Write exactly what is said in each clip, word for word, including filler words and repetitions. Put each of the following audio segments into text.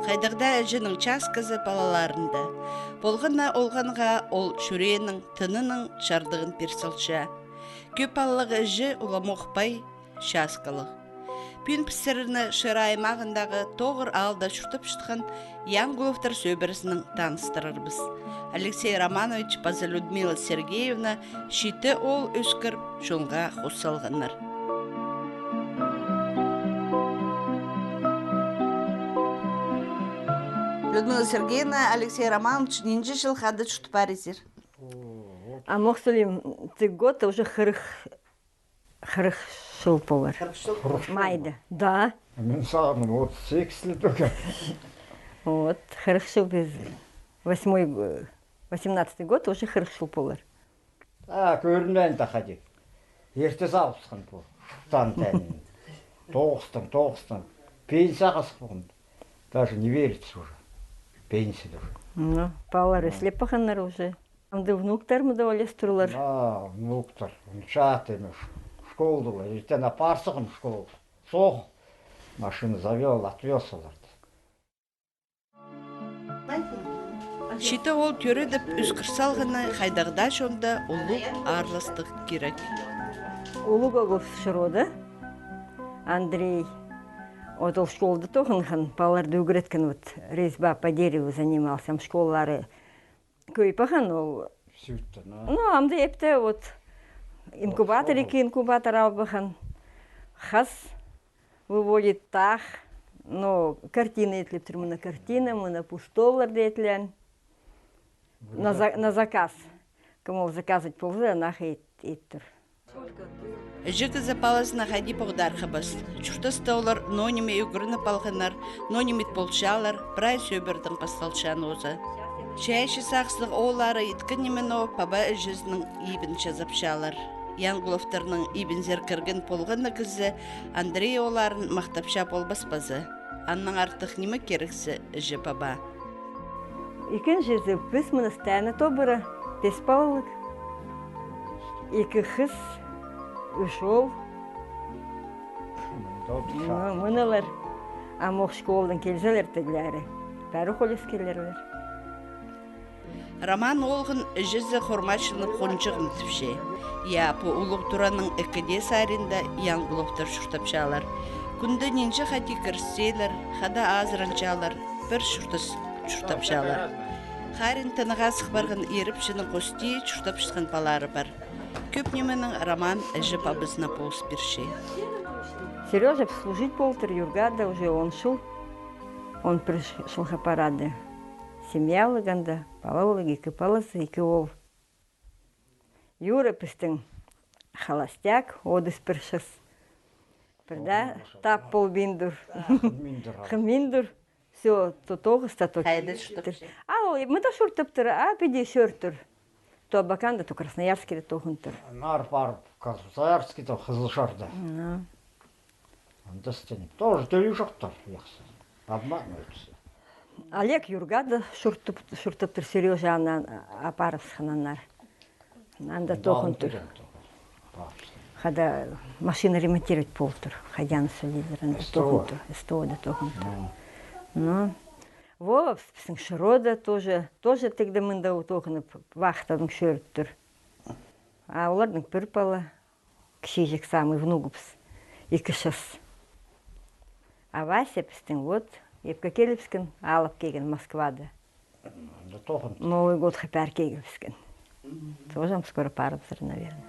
Хайдағ даа іҷенің часказы палаларында. Полған на олғанға ол чӱреенің, тынының чардығын пир салча. Кӧп палалығ іҷе уламох пай, часхалығ. Пӱӱн піс сірерні Шира аймағындағы Тоғыр аалда чуртапчатхан Янгуловтар сӧбірезінең таныстырарбыс. Алексей Романович паза Людмила Сергеевна читі оол ӧскір, чонға хос салғаннар. Людмила Сергеевна, Алексей Романович, нинҷе чыл хада чуртап парирзар? А мохсулим, ты год уже хырых, хырых чыл полар. Хырых чыл? Майда. Да. Мин сағынам, отыс сегізде тӱгел. Вот, хырых чыл без восьмой, г-, восемнадцатый год уже хырых чыл полар. А, кӧрінмеен тахади. Ирте сабысхан пу. Шуптан тәнін. Тоғыстың, тоғыстың. Пенсияға сыхпаған. Даже не верится уже. Пенсияда уже. Ну, палалар ӧслеп паханнар уже. Амды внуктарым да олес турлар. А, внуктар. Внучатайым ш-, школдалар. Иртен апарсығым школға. Соғ машина завёл, отвёз оларды. Читі оол тӧредіп, ӧскір салғаны хайдағ даа чонда улуғ аарластығ кирек. Улуғ оғыл Шырода, Андрей. Вот ол школда тоғынған, палаларды ӱгреткен, вот резьба по дереву занимался, ам школалары кӧй пахан ол. Сӱттен, а? Ну, амды епте вот инкубатор, икі инкубатор ал пахан. Хас выводит тах, но картина итлеп тур, мына картина, мына пу столлар да итлеен. На за-, на заказ. Кем ол заказать полза, нах ит, ит тур. Іҷе кізі палазына хайди поғдархабас. Чуртаста олар ноо ниме ӱгреніп алғаннар, ноо ниме ит полчалар, прай сӧбірдең пасталча нооза. Чайаачы сағыслығ ооллары иткен ниме ноо паба іҷезінің ибін чазапчалар. Янгуловтарның ибінзер кірген полған на кізі Андрей оолларын махтапча полбас паза. Аннаң артых ниме кирексі іҷе-паба. Ікінҷізі, піс мына стайны тобыра, пес палалығ. Ікі хыс, ӱс оол. Ну, мыналар. Ам ох школадаң килзелер тіглері. Пәрі холес килерлер. Роман олған іҷезі хормачылап хонҷығым тіпче. Я, пу улуғ тураның ікі дее саринда Янгуловтар чуртапчалар. Кӱнде нинҷе хати кірісчелер, хада азыранчалар, пір чуртас чуртапчалар. Харин тынағаа сых парған ирепчінің хости чуртапчатхан палалары пар. Кӧп нименең Роман іҷе-пабазына полыс пирче. Серёжа служить полтыр Юргада уже он чыл. Он пір чылға парады. Семьялығ анда, палалығ, ікі палазы, ікі оол. Юра пістің холостяк, одыс пір час. Пір дее тап полбин тур. Хынмин тур. Хынмин тур. Всё, то тоғыста, то. Хайда чуртапча? А ол мында чуртап тур, а піди чӧр тур. То Абаканда, то Красноярскиде тоғын тур. Наар парып, Красноярскиде, Хызылчарда. Ну. Анда істеніп. Тоже тӧлі чохтар, яхсы. Обманываются. Олег Юргада чуртап, чуртап тур, Серёжаны апарыбысханнар. Анда тоғын тур. Хада машина ремонтировать пол тур. Хайдаң сӧлирлер, анда тоғын тур. СТО-да тоғын тур. Ну. Вова пістің Шырода тоже, тоже тігді мында тоғынып, вахтадаң чӧріп тур. А оларның пір пала. Кічіҷек самый внугыбыс, ікі час. А Вася пістің вот, епке килібіскен, алып килген Москвада. Анда тоғын. Новый годха пар килібіскен. Тоже ам скоро парыбызар, наверное.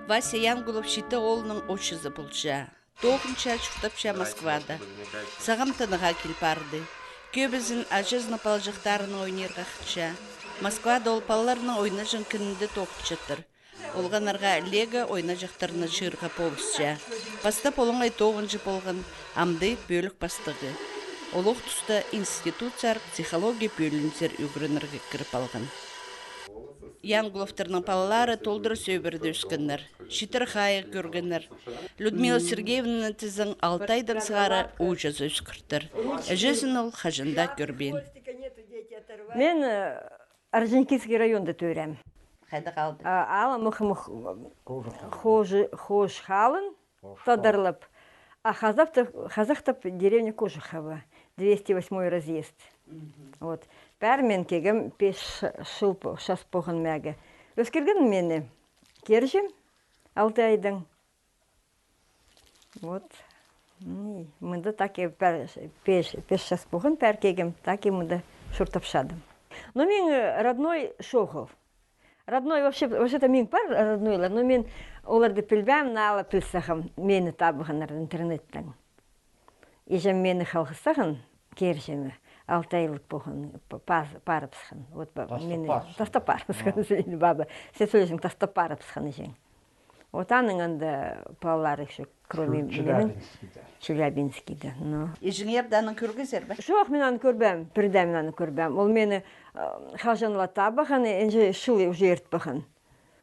Вася Янгулов читі оолның очызы полча. Тоғынча, чуртапча Москвада. Сағам тынағаа кил парды. Кӧбізін аҷазының палаҷахтарынаң ойнирға хынча. Москвада ол палаларның ойнаҷаң кінінде тоғынчатыр. Олғаннарға лего ойнаҷахтарны чыырға полысча. Пастап олаңай тоғынҷы полған, амды пӧлік пастығы. Олох туста институтсар психология пӧлиинзер ӱгренерге кіріп алған. Янгуловтарның палалары толдыра сӧбіреде ӧскеннер, читіре хайығ кӧргеннер. Людмила Сергеевнаны тізең алты айдаң сығара ууҷазы ӧскіртір. Іҷезін ол хаҷан даа кӧрбеен. Мен, э, Орджоникидский районда тӧреем. Хайда халды? А, аалым Мых-, Мых-, Кожухово. Хожы-, Хож Халын, Хож Хал. Тадарлап. А хазахтап, хазахтап деревня Кожухово. двести восьмой разъезд. Вот. Пеер мин килгем, пис чыл по-, час полған мағаа. Ӧскірген мині Кержім алты айдаң. Вот. Мында так и пеер, пис, пис час полған, пеер килгем, так и мында чуртапчадым. Но мин, э, родной чоғыл. Родной вообще, вообще-то мин пар роднойлар, но мин оларды пілбеем, наа ла піл сағам, мині табығаннар интернеттең. Іҷем мині халғасхан, Кержімге, алты айлығ полған, па-, пас-, парыбысхан. Вот ба-, тастап мині парыбысхан. Тастап парыбысхан, а. Син, баба. Син сӧлезің, тастап парыбысхан іҷең. Вот аның анда палалары ещё, кроме минің. Челябинскийде. Челябинскийде, ну. Іҷеңерні анаң кӧргезер бе? Чох, мин аны кӧрбеем, пірдее мин аны кӧрбеем. Ол мині, э, хаҷан ла табыған, э, інҷе чыл уже иртпеген.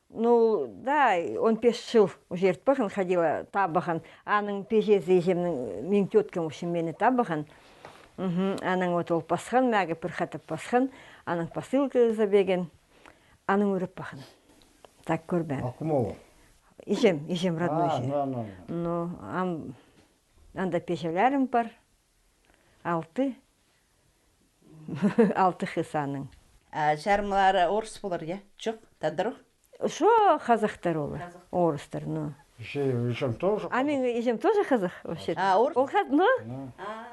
Ну, да, он пис чыл уже иртпеген, хайди ла табыған. Аның пиҷезі, іҷемнің, минің тёткам, в общем, мині табыған. Мгм. Анаң вот ол пасхан, мағаа пір хатап пасхан, анаң посылка ыза пирген. Анаң ӱреп пасхан. Так кӧрбеем. А кім ол? Іҷем, іҷем родной. А, іҷем. Ну, ну, ну. Ну, ам, анда пиҷелерім пар. Алты. Алты хыс аның. А чарымлары орыс полар, я? Чох, тадар ох? Чох, хазахтар олар. Хазах. Орыстар, ну. Іҷе-, іҷем тоже хазах. А минің іҷем тоже хазах, вообще. А, орыс? Ол хаз-, ну? Ну. А.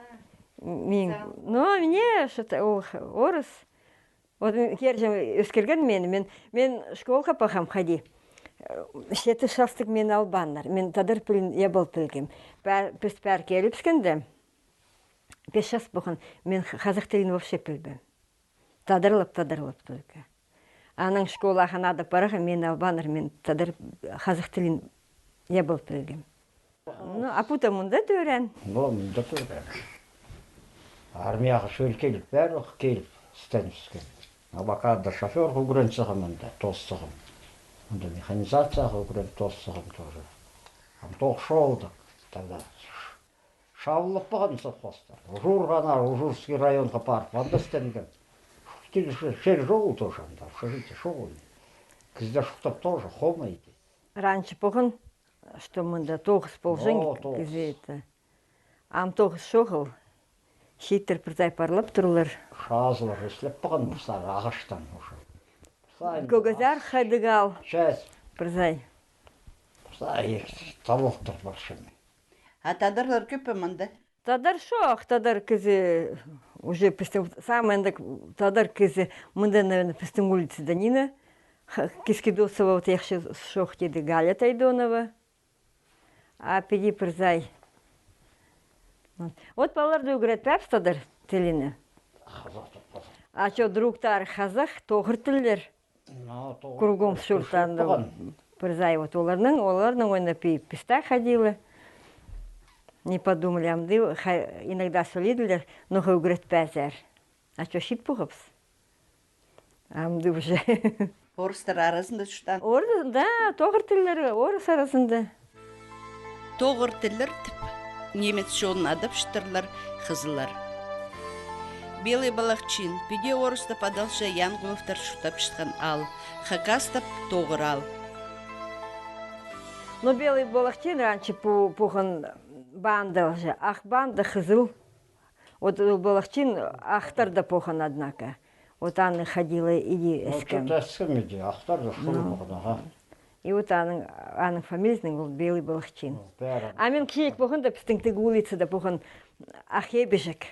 Минің, ну, мына, что-то ол х-, орыс. Вот, м, Кержім ӧскірген мині, мин, мин школға пасхам хайди. Э, читі частығ мині албааннар. Мин тадар тілін ибал пілгем. Пе-, піс пеер килібіскенде, пис час полған, мин х-, хазах тілін вообще пілбеем. Тадарлап, тадарлап только. Анаң школаға надо парарға, мині албааннар, мин тадар, хазах тілін ибал пілгем. Ну, а пу даа мында тӧреен. Ну, мында тӧреен. Армияға чӧр киліп, пеер ох киліп, істенібіскен. А пока да шофёрға ӱгрен сағам мында, тоос сағам. Мында механизацияға ӱгрен, тоос сағам тоже. Ам тоғыс чоғыл даа, тогда ш-, чабылып паған совхозтар. Ужурға, ана Ужурский районға парып, анда істенгем. Чер чоғыл тоже анда, общежитие чоғыл. Кізілер чуртап тоже, хомай иди. Раньше полған, что мында тоғыс полҷаң, о, тоғыс. Кізі это. Ам тоғыс чоғыл. Чииттер пір сай парлап турлар. Чазылар, ислеп паған пір сай ағастаң уже. Кӧгезер хайдағ аал. Час. Пір сай. Пір сай ик-, табылтыр парча. А тадарлар кӧп пе мында? Тадар чох, тадар кізі уже пістің, самый андағ тадар кізі мында, наверное, пістің улицада ниме, Ха-, Кискидосова, вот, яхшы чох тиді, Галя Тайдонова. А піди пір сай. Вот. Вот палаларды ӱгретпеебіс тадар тіліне. А чо, другтары хазах, тоғыр тіллер. Ну, тоғыр. Кругом чуртаанда пір сай, вот, оларның, оларның ойнап пис таа хайди ла. Не подумали, амды, ха-, иногда сӧлейділер, ноға ӱгретпеезер. А чо, чит полғабыс. Амды уже. Орыстар аразында чуртаан. Орыс, да, тоғыр тіллері орыс аразында. Тоғыр тіллер тіп немец чонын адапчатырлар хызыллар. Белый Балахчин, піди орыстап адалча Янгуловтар чуртапчатхан аал, хакастап Тоғыр аал. Но Белый Балахчин раньше пу-, пуған банда уже, ах банда, хызыл. Вот ол Балахчин ахтар даа полған, однако. Вот аны хайди ла иди ӧскем. Ну, чё-то ӧскем иди, ахтар даа шул полған, аха. И вот аның, аның фамилиязының ол Белый Балахчин. Ну, пеер. А мин кічіҷек полғанда пістің тігі улицада полған Ах Ибіҷек.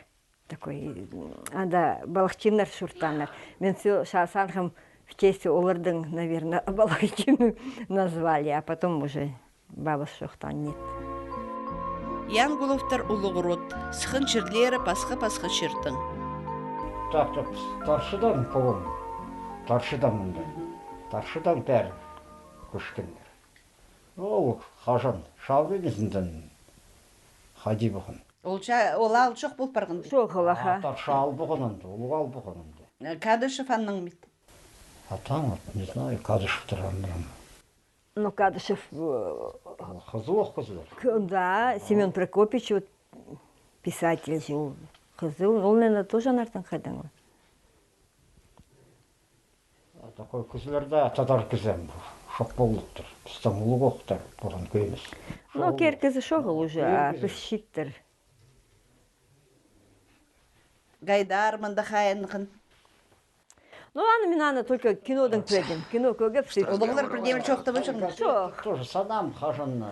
Такой, м, анда Балахчиннар чуртааннар. Мин все са-, санғам, в честь оларның, наверное, Балахчин назвали, а потом уже бабыс чоохтаан, нет. Янгуловтар улуғ род, сыххан чирлері пасха-пасха чирдең. Так, так, Таршыдаң полған. Таршыдаң мында. Таршыдаң пеер кӧскеннер. Ол хаҷан, чал нимезіндең хайди полған. Ол ча-, ол аал чох пол парған. Чох ол, аха. А, Таршы аал полған анда, улуғ аал полған анда. Э, Кадышев аннаң мит? А там вот, не знаю, Кадышевтер аннаң. Ну, Кадышев, э, хызыл ох кізілер. К-, да, Семён Прокопьевич, вот, писатель же ол, хызыл, ол, наверное, тоже аннаңар хайдаң. А такой кізілер дее, тадар кізі, чох полыптыр. Пістің улуғ охтар, пурун кӧмес. Ну, кир кізі чоғыл уже, а піс чииттер. Гайдар мында хайынған. Ну, аны мин аны только кинодаң піледім. Кино кӧгеп сӧс. Олығлар пірдеме чоохтабаҷаң. Чох. Тоже санам хажан.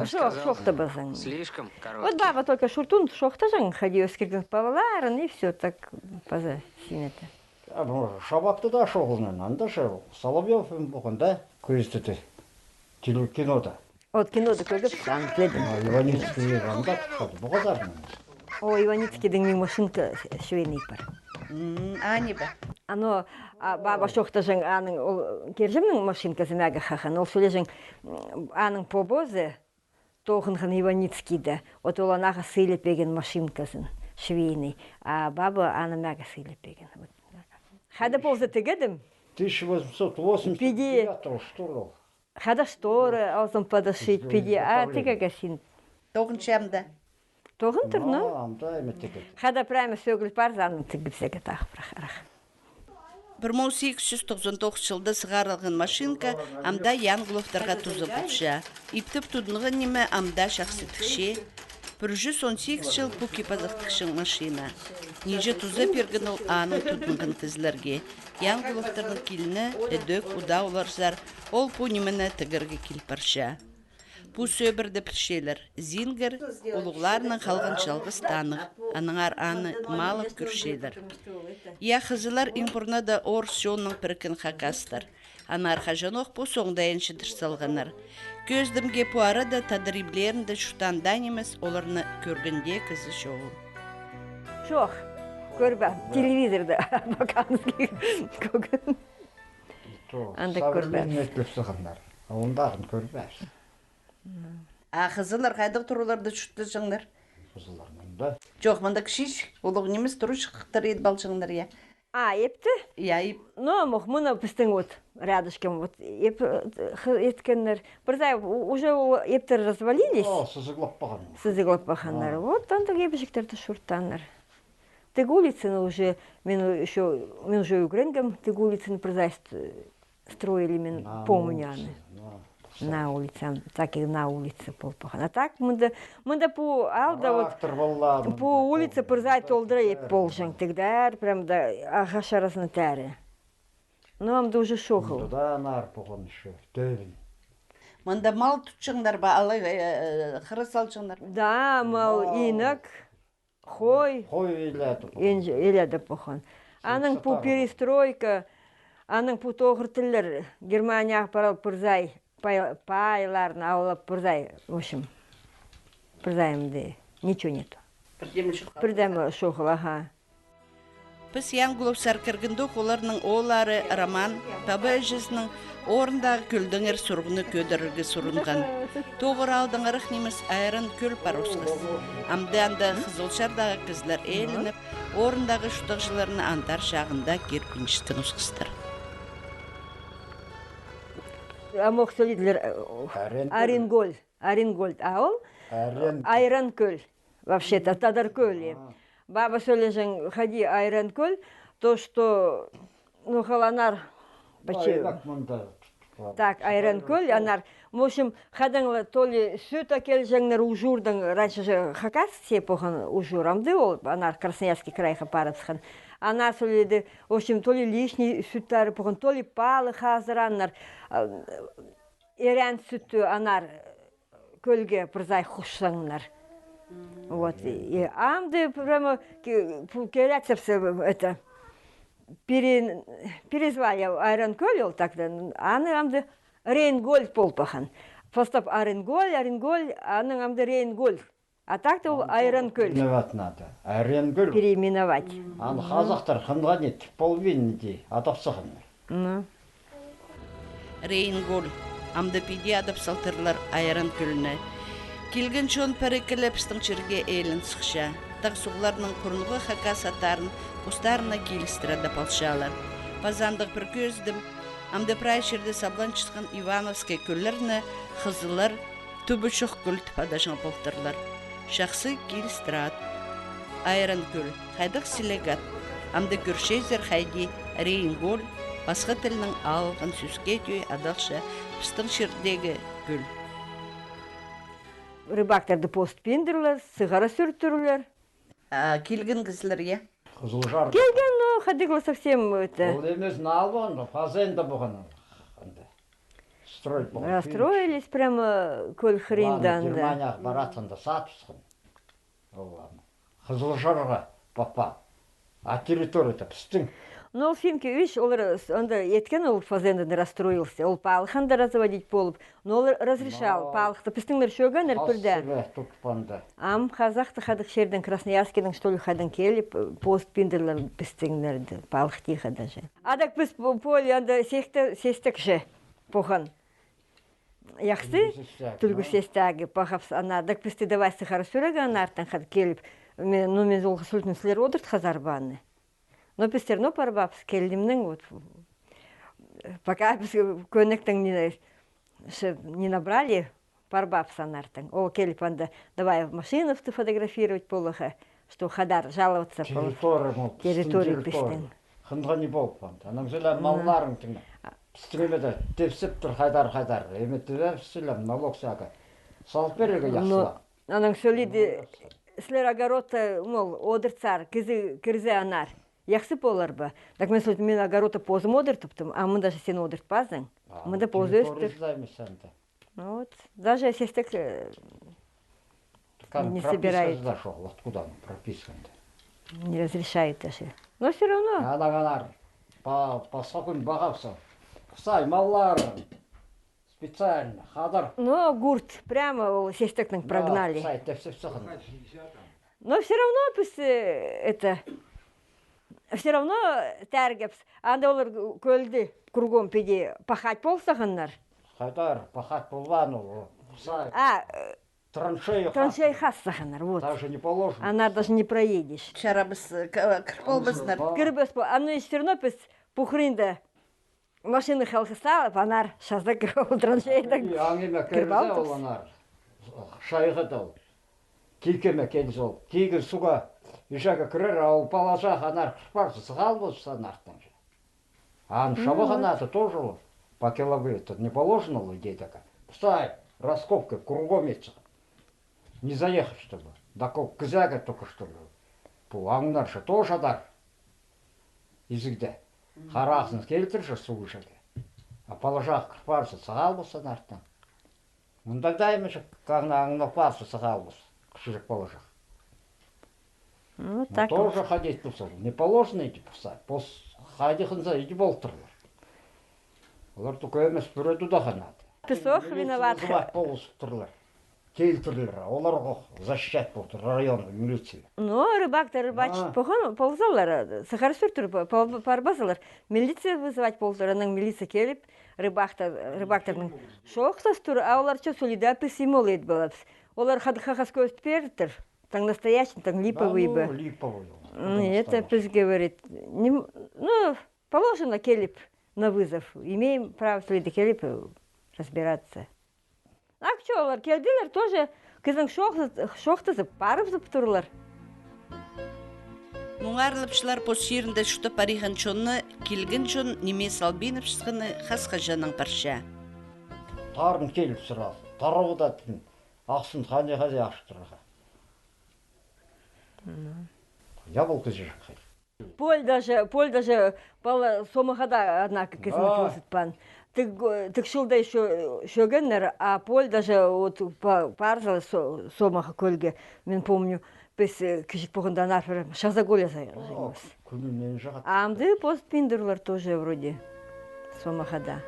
Чох, чоохтабазаң. Слишком коротко. Вот баба только шуртун чоохтаҷаң, хайди ӧскірген палаларын, и всё, так паза синеті. А, ну, Шабакты да шоғылнаң, анда же Соловьёв полған да, кӧзідіг кинода. Вот кинода кӧгеп, аны піледім. А, Иваницкий анда тыххады, пу хазарның. О, Иваницкийдің мин машинка швейный пар. М, аны ба? Ано, а, баба чоохтаҷаң, аның ол кирҷемнің машинказы мағаа хахан. Ол сӧлеҷең, м, аның побозы тоғынған Иваницкийде. Вот ол аннаға сыйлап пирген машинказын, швейный. А баба аны мағаа сыйлап пирген. Вот. Хайда полза тігедім. Тысяча восемьсот восемьдесят девятого, что ли? Хайда шторы алзам подошить, піди, а тігерге син. Тоғынчам да. Тоғын тур, ну? Ам да, эме тігеді. Хайда прямо сӧгіл парза, аны тігібізерге тағы прахарах. Пір муң сигіс чӱс тоғызон тоғыс чылда сығарылған машинка амда Янгуловтарға туза полча. Иптеп тудынған ниме амда чахсы тікче. Пір чӱс он сигіс чыл пу кип-азах тікчең машина. Нинҷе туза пирген ол аның тудынған кізілерге. Янгуловтарның килні, ідӧк, удаа оларзар, ол пу нимені тігерге кил парча. Пу сӧбірді пілчелер. Зингер — улуғларның халған чалғыс таныхы, аннаңар аны малап кӧрчелер. Я, хызыллар иң пурнада орыс чоннаң піріккен хакастар. Аннаңар хаҷанох пу соңдайын чідір салғаннар. Кӧзідімге, пу арада тадар иблерінде чуртаан даа нимес, оларны кӧрген дее кізі чоғыл. Чох, кӧрбеем. Телевизорда показывали. Кӧгем. Андағ кӧрбеем. Современный тілеп сығаннар. Ондағын кӧрбеем. А хызыллар хайдағ тураларда чуртаҷаңнар? Хызыллар мында. Чох, мында кічіҷек, улуғ нимес, турачыхтар идіп алҷаңнар, я? А, ипті? Я, ип. Ну, мох, мына пістің вот рядышком вот ип, э, х-, иткеннер. Пір сай у-, уже ол иптер развалились. О, сызығлап паған. Сызығлап пағаннар. А. Вот андағ ипчіктерді чуртааннар. Тігі улицаны уже, мин ещё, мин уже ӱгренгем, тігі улицаны пір сай ст-, строили, мин помню аны. На улице, так и на улице пол пахан. А так, мында, мында пу аалда вот, пу улица пір сай толдыра еп полҷаң, тігдер, прям да ағаш аразына тәрі. Ну, амды уже шоғыл. Мында да аннаңар пуған ещё, тӧбін. Мында мал тутчаңнар ба, алай, э, хыра салчаңнар ба? Да, мал, инек. Хой. Хой иледе пухан. Инҷі иледе пухан. Аның пу перестройка, аның пу тоғыртылар Германияға парал пір сай, пай-, пайларын алып пір сай, в общем, пір сай амды, ничего нету. Пірдеме чох. Пірдеме чох, аха. Піс Янгуловсар кіргенде, оларның ооллары Роман паба-іҷезінең орындағы кӧлдеңер сурығны кӧдірерге сурынған. Тоғыр аалдаң ырах нимес Айран кӧл пар осхас. Амды анда хызылчардағы кізілер ээленіп, орындағы чуртағҷыларны андар чағында кирпінҷістең осхастар. Амох сӧлидлер, э, Аренгольд. Аренгольд. Аренгольд, а ол Айран кӧл. Вообще-то, Тадар кӧлі. Баба сӧлеҷең, хайди Айран кӧл, то, что, ну, халанар, почему? Так, Айран кӧл, анар. В общем, хадаң ла то ли сӱт ікелҷеңнер Ужурдаң, раньше же Хакасия пуған Ужур, амды ол, анар Красноярский крайға парыбысхан. Ана сӧледи, в общем, то ли лишний сӱттері пуған, то ли палы хазыраннар. А, ирен сӱтті анар кӧлге пір сай хушсаңнар. Вот, и амды прямо ке-, пу-, келеце все это, пере-, перезвали Айран кӧл ол тогда, аны амды Рейнгольд пол пахан. Постап Аренгольд, Аренгольд, аның амды Рейнгольд. А так-то ол Айран кӧл. Переименовать надо. Айран кӧл. Переименовать. Аны хазахтар хынған ит, половина дее, адап сығаннар. Ну. Рейнгольд. Амды піди адап салтырлар Айран кӧлні. Килген чон піріккелеп пістің чирге ээлен сыхча. Тағ суғларның пурунғы хакас аттарын постарына килістіре адап алчалар. Паза андағ пір кӧзідім, амды прай чирде сабланчатхан Ивановскай кӧллерні хызыллар Тӱбічек кӧл тіп адаҷаң полтырлар. Чахсы килістіре ат. Айран кӧл — хайдағ сіліг ат. Амды кӧрчезер, хайди Рейнгольд пасха тілнең алылған сӧске тӧӧй адалча пістің чирдегі кӧл. Рыбактарды постып индірлер, сығара сӱртірлер. А килген кізілер, я? Кызылжар. Килген, но хайдағ ла совсем это. Ол нимезін албаан, фазенда полған анда. Строй полған. Расстроились прямо кӧл хыринда анда. Германияға паратханда сатыбысхан. Ол аны. Кызылжарға папа. А территория-то пістің. Но ол Симки ӱс, олар с-, анда еткен ол фазенданы, расстроился. Ол палых анда разводить полып. Но ол разрешал, палыхты пістіңнер чӧгеннер пірдее. Ам хазахты хайдағ чирдең, Красноярскидең, что ли, хайдаң киліп, позып пирділер пістіңнерді, палых тиха даже. Адак піс пу-, поле анда сесте-, сестек же полған. Яхсы, тӱлгӱ сестегі пахапс ана, адак пісті давай сығара сӱрерге анартын хайдағ киліп, ме-, ну, мин ол сӱлтін сілер одыртхазар ба аны. Но піс всё равно парбапс, килдімнең, вот, пока піс кӧнектең не, ш-, не набрали, парбапс анартын. Ол киліп анда, давай машинаң фотографировать поларға, что хайдар жаловаться полар. Территория пістің. Хынға не полып анда. Анаң сілер малларың тың. Пістің ниме дее тепсеп тур, хайдар, хайдар. Ниме тіпчезер, налог сағаа. Салып пирерге яхсылап. Анаң сӧлиді, сілер огородта, мол, одыртсар, кізі кірзе анар. Яхсы полар ба? Так мин сӧлиді, мин огородта позым одыртыптым, а мында же син одыртпазың. Мында позы ӧстір. Ну вот, даже сестек, э, не собирает. Прописка же да шоғыл, откуда она, прописка-то? Не разрешает даже. Но всё равно. Анаң анар, па-, пасха кӱн пағапсың. Сай, малларың. Специально, хадар. Но гурт, прямо ол сестектең прогнали. Да, сай, тепсеп сығын. Но всё равно піс, э, это, всё равно тәргепс. Анда олар кӧлді кругом піди пахать пол сағаннар. Хадар, пахать полбаан ол, сай. А, э, траншея хас сағаннар, вот. Даже не положено. Анар даже не проедешь. Чарабас, э, к-, э, кір полбаснар. Кірбес пол. А ну и всё равно піс пу хыринда машина халғыс салып, анар чаза кір ол траншеядаң. И аңиме кіріп кірзе, ол алды. Анар шайға даа ол. Кикеме килзе ол. Кигі суға, ижеге кірер, а ол палаҷах анар кір парза, сығалбас анартын же. Аны шабаға надо тоже ол. По километру не положено ол идея такая. Пустай, раскопка кругом итсе. Не заехать, чтобы. Да ко-, кізеге только, чтобы. Пу аңнар же тоже адар. Изігде. Харахсың килтір же суғ ижеге. А палаҷах кір парза, сығалбас анартын. Мында даа ниме же, каңна аңнап парза, сығалбас. Кічіҷек палаҷах. Ну, так тоже вот. Ходить пусал. Не положено иди пусал. Пос хайди хынза иди полтырлар. Олар только ӧмес пӱре тудағанады. Песок виноват. Полыстырлар. Килтірлер, оларға защищать полтыр районның милиция. Ну, рыбактар рыбачить поған, ползалар, сығар сӱртір, по-, по-, парбазалар. Милиция вызывать полтыр, анаң милиция киліп, рыбактар, рыбактарның шоохтас тур, а олар чо сӧлиді, піс ниме ол ит полабыс. Олар хад-, хахас кӧзіт пиртір, таң настоящий, таң липовый ба. Липовый. М, это піс, говорит, не м-, ну, положено киліп на вызов. Имеем право сӧлиді киліп, э, разбираться. Ах, чо, олар килділер, тоже кізің шоох-, шоохтазып, парыбызып турлар. Муңарлапчылар пос чирінде чуртап париған чонны килген чон ниме салбинып чатханы хас-хаҷаннаң парча. Тарын киліп сразу, тарабыда тін, ахсын хани-хани ахча турарға. Мгм. Я, ол кізі чахай. Поль даже, поль даже пала сомаға даа, однако, кізіні позытпаан. Тік, тік чылда чӧ-, чӧгеннер, а поль даже вот па-, парза со-, сомаға кӧлге. Мен помню, піс, э, кічіг полғанда анар пір чаза кӧлге сай-, сай-, кӱніне чығат. Амды позытпиндырлар тоже вроде. Сомаға даа.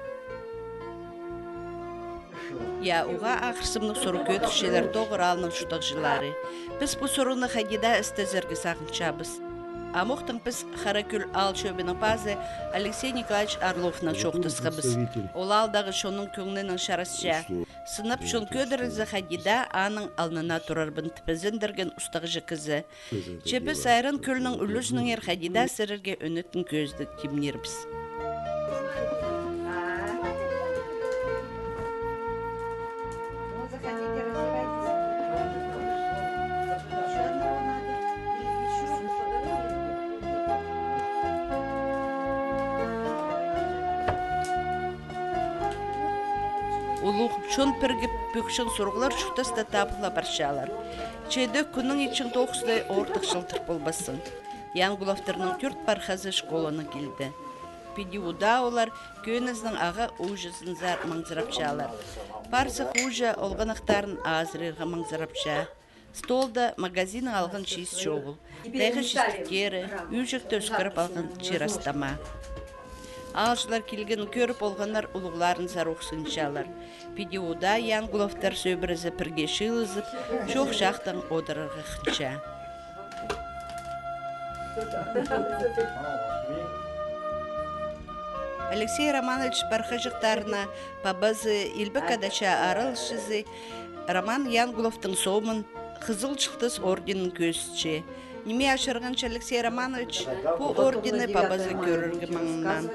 Я, уғаа ахырсымнығ сурығ кӧдірчелер Тоғыр аалның чуртағҷылары. Піс пу сурығны хайди даа істезерге сағынчабыс. Амохтаң піс Хара Кӱл аал чӧбінің пазы Алексей Николаевич Орловнаң чоохтасхабыс. Ол аалдағы чонның кӧңнінең чарасча. Сынап чон кӧдірілзе, хайди даа аның алнына турарбын тіпезендірген устағҷы кізі. Че піс Айран кӧлнің улуҷынаңар хайди даа сірерге ӧнетін кӧзідіг тимнирбіс. Улуғ чон пірігіп, пӧкчең сурығлар чуртаста табыла парчалар. Че дее кӱннің итчең тоғысты ортых чылдыр полбассың. Янгуловтарның тӧрт пархазы школаны килді. Піди удаа олар кӧнізінің ағаа ууҷазынзар маңзырапчалар. Парсых ууҷа олғанахтарын азырирға маңзырапча. Столда магазиннең алған чиис чоғыл, тайға чистектері, ӱҷекте ӧскіріп алған чир астама. Аалҷылар килгенін кӧріп, олғаннар улуғларынзар ох сыынчалар. Піди удаа Янгуловтар сӧбірезі пірге чыылызып, чоох-чаахтаң одырарға хынча. Алексей Романович пархаҷахтарына пабазы, Илбек Ада чаа араласчызы Роман Янгуловтың сомын, Хызыл Чылтыс орденін кӧзітче. Ниме ачырғанча Алексей Романович пу орденні пабазы кӧрерге маңнаан.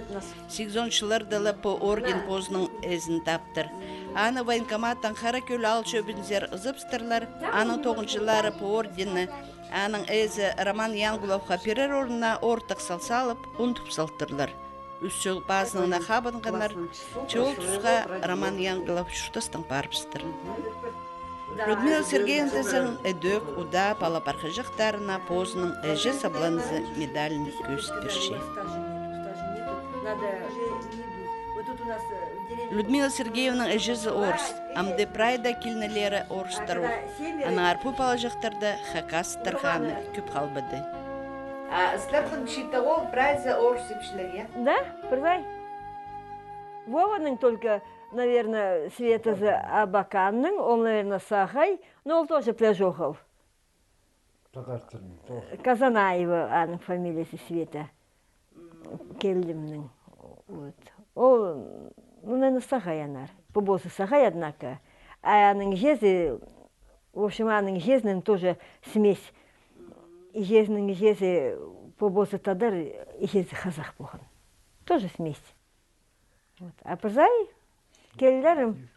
Сигізон чылларда ла пу орден позының ээзін таптыр. Аны военкоматтаң Хара Кӧл аал чӧбінзер ызыбыстырлар, аның тоғынҷылары пу орденні аның ээзі Роман Янгуловха пирер орнына ортых сал салып, ундуп салтырлар. Ӱс чол пазынаңна хабынғаннар, че ол тусха Роман Янгулов чуртастаң парыбыстыр. Людмила Сергеевна тізең ідӧк удаа пала пархаҷахтарына позының іҷе сабланзы медалін кӧзіт пирче. Людмила Сергеевнаның іҷезі орыс, амды прайда киліннері орыстар ол. Аннаңар пу палаҷахтарда хакастарға аны кӧп халбады. А сірернің читі ол прайзы орыс ипчілер, я? Да, прай. Вованың только, наверное, Светазы Абаканның, ол, наверное, сағай, но ол тоже піле чоғыл. Татар тілін тоже. Казанаева аның фамилиязы, Света. Келдімнің. Вот. Ол, ну, наверное, сағай аннаңар. Пу позы сағай, однако. А аның іҷезі, в общем, аның іҷезінең тоже смесь. Іҷезінің іҷезі пу позы тадар, іҷезі хазах полған. Тоже смесь. Вот. А пызай келдерім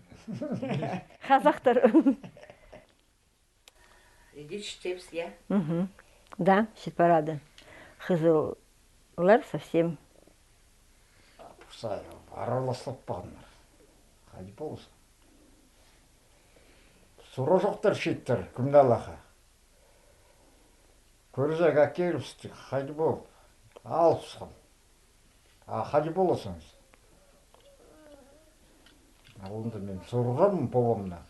хазахтар. Иди читчебіс, я? Мгм. Да, чит парады. Хызыллар совсем. Пызай араласлап парғаннар. Хайди полза. Суры чохтар чииттер, кӱн алаха. Кӧрзе, как келібісті, хайди полып, алысхан. А хайди поласың? Алында мин сурғам полғамна.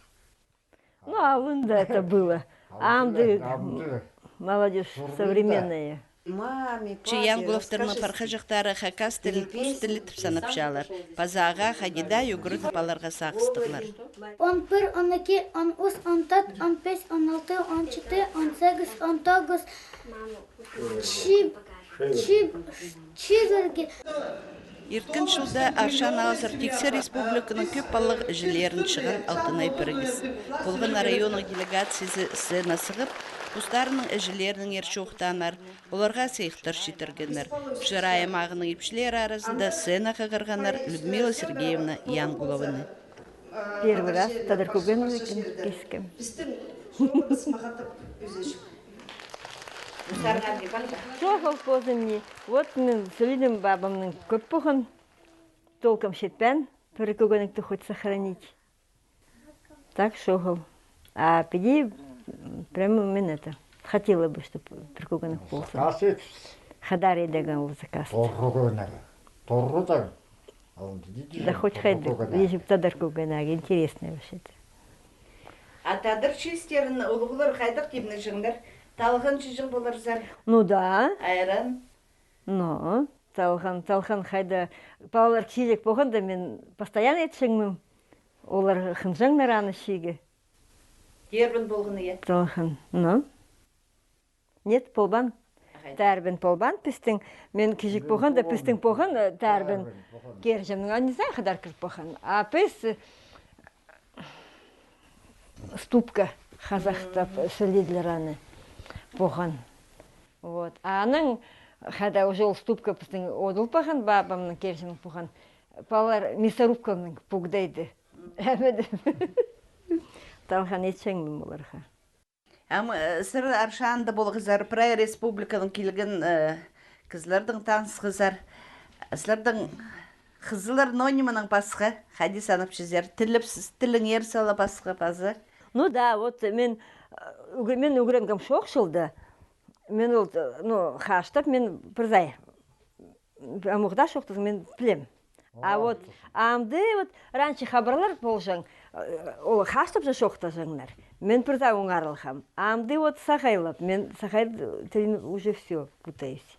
Ну, алында это было. Амды молодежь современная. Че Янгуловтарның пархаҷахтары хакас тілін пос тілі тіп санапчалар. Паза ағаа хайди даа ӱгредіп аларға сағыстығлар. Он пір, он ікі, он ӱс, он тӧрт, он пис, он алты, он читі, он сигіс, он тоғыс. Чиб, чиб, чибіргі. Ирткен чылда Аршан аалзар тиксі республиканың кӧп паллығ іҷелерін чыған алтынай пірігіс. Полған районның делегациязы сцена сығып, постарының іҷелерінеңер чоохтааннар, оларға сыйыхтар читіргеннер. Чырай аймағының ипчілері аразында сценаға хығырғаннар Людмила Сергеевна Янгулованы. Первый раз тадар кӧгенек кескем. Чоғыл позым ни. Вот мин сӧлидім, бабамның кӧп поған. Толком читпеен пір кӧгенекті хоть сохранить. Так чоғыл. А піди, м, прямо мин это, хотела бы, чтоб пір кӧгенек полза. Заказ ит. Хадар идерге ол заказ. Торғу кӧгенегі. Торғу да. Да хоть хайдағ, лишь бы тадар кӧгенегі, интересный вообще-то. А тадар чиистерін улуғлар хайдағ тимнеҷеңнер? Талған чиҷең поларзар? Ну да. Айран? Ну, талған, талған хайда, палалар кічіҷек полғанда мин постоянно итчеңмін. Олар хынҷаңнар аны чиирге. Тиербін полған, я? Талған, ну. Нет, полбаан. Таарбин полбаан пістің. Мин кічіг полғанда пістің полған, э, таарбин. Кирҷемнің, а, не знаю, хадар кір полған. А піс, э, ступка, хазахтап, э, сӧлидлер аны, полған. Вот. Аның хада уже ол ступка пістің одыл полған, бабамның кирҷемнің полған. Палалар мясорубканың пугдайды. Талған итчеңмін оларға. Ам, э, сірер Аршанда полғазар, прай республикадаң килген, э, кізілердең танысхазар. Сірернің хызыллар ноо нимедең пасха, хайди санапчазар, тіліп, сіс тіліңер сала пасха паза? Ну да, вот мин, э, ӱгре-, мин ӱгренгем чоох чылда. Мин ол, ну, хастап, мин пір зай. Амох даа чоохтазаң, мин пілем. А вот, амды вот раньше хабарлар полҷаң, э, ол хастап чоохтаҷаңнар. Мин пір зай оңарылғам. Амды вот сағайлап, мин сағай тілін уже всё путаюсь.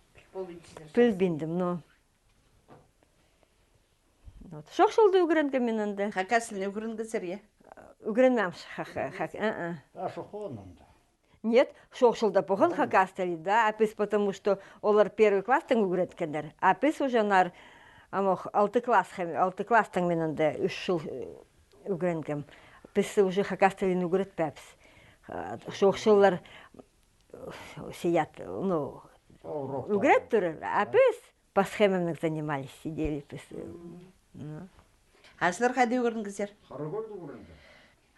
Пілбиндім, но. Вот. Чоохшылды ӱгренгем мин анда. Хакас тілін ӱгренгезер, я? Ӱгренмеем ха-, ха-, ха-, а-а. А чох анда? Нет, чоохшылда поған хакас тілі, да, а піс, потому что олар первый класстаң ӱгреткеннер, а піс уже анар, амох, алты класс, алты класстаң мин анда ӱс чыл, э, ӱгренгем. Піс уже хакас тілін ӱгретпеебіс. А, чоохшыллар, э, сидят, ну, ӱгрет турар, а піс пасха нимең занимались, сидели піс. Ну. А сірер хайда ӱгренгезер? Харакӧлде ӱгренгем.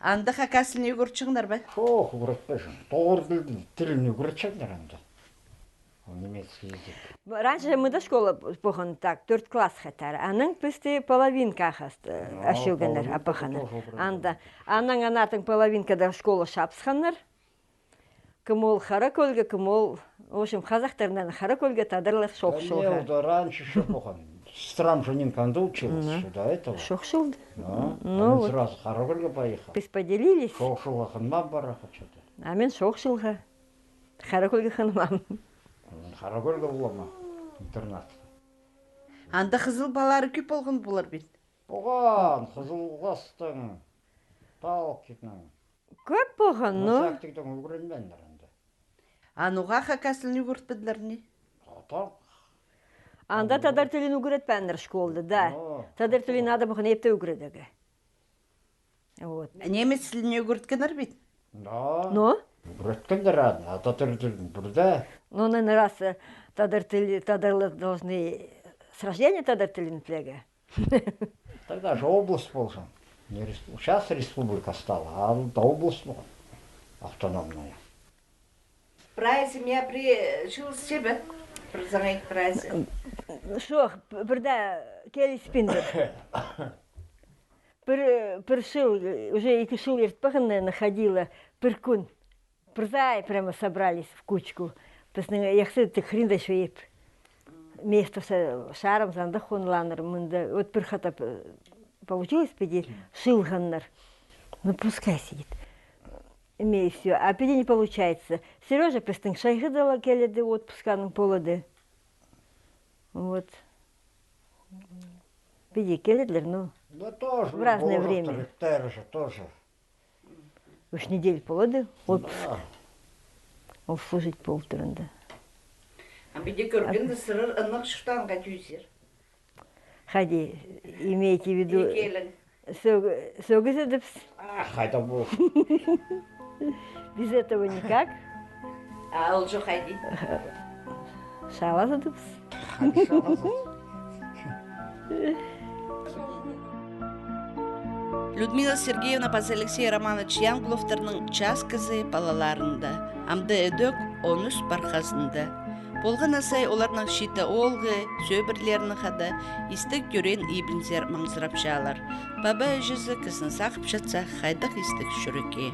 Анда хакас тілін ӱгретчеңнер бе? Чох, ӱгретпеҷең. Тоғыр тіл-, тілін ӱгретчеңнер анда. Ол немецкий язык. Раньше мында школа поған так, тӧрт класс хатар. Анаң пісті половинка хас-, ачылғаннар, апахана. Анда. Анаң анатың половинкада школа чапсханнар. Кім ол Харакӧлге, кім ол, в общем, хазахтарнаң Харакӧлге, тадарлар Шохшылға. Да не, ол да раньше ещё поған. Сестра же нинка анда училась, сюда этого. Шохшылды. Да. Ну вот. Сразу Харакӧлге поехал. Піс поделились. Шохшылға хынмаам пара хачады. А мин Шохшылға. Харакӧлге хынмаам. Харакӧлге полама. Интернат. Анда хызыл палалары кӧп полған полар бит. Поған, Хызыл Хулғастың, Талкиннің. Кӧп поған, ну. Мазактығдаң ӱгренмееннер анда. А ноға хакас тілін ӱгретпеділер ни? Анда тадар тілін ӱгретпееннер школада, да. Тадар тілін ада поған епте ӱгредерге. Вот. Немец тілін ӱгреткеннер бит? Да. Ну? Ӱгреткеннер аны, а тадар тілін пірдее. Ну, на раз, э, тадар тілі, тадарлар должны с рождения тадар тілін пілерге. Тогда же область полҷаң. Не рес-, сейчас республика стала, а алнында область полған. Автономная. Прайзы мына пір чыл сибе, пір заңай прайзы. Шох, пірдее киліспиндір. Пір, пір чыл, уже ікі чыл иртпеен, наверное, ходила, пір кӱн. Пір зай прямо собрались в кучку. Пістің яхсы тік хрен да чӧйіп. Место са-, чарым санда хонланыр, мында. Вот пір хатап, э, получилось, піди, чыылғаннар. Ну, пускай сидит. Имею всё. А піди не получается. Серёжа пістің чайғыда ла киледі, отпусканың полады. Вот. Піди киледлер, ну. Да тоже в разное время. Тоже. Үш недель полады, отпуск. Да. Ол служить пол турында. А піди кӧргенде сірер ынағ чуртаанға тӧӧйзер. Хайди, имеете в виду, сӧг-, сӧгізедібіс? А, хайда пу. Без этого никак. А ол чох хайди? Чаалазадыбыс. Людмила Сергеевна паза Алексей Романович Янгловтарның час кізі палаларында, амды ідӧк он ӱс пархазында. Полған на сай оларның читі оолғы, сӧбірелерінең хада истіг тӧреен ибінзер маңзырапчалар. Паба-іҷезі кізіні сағыпчатса, хайдағ истіг чӱрекке.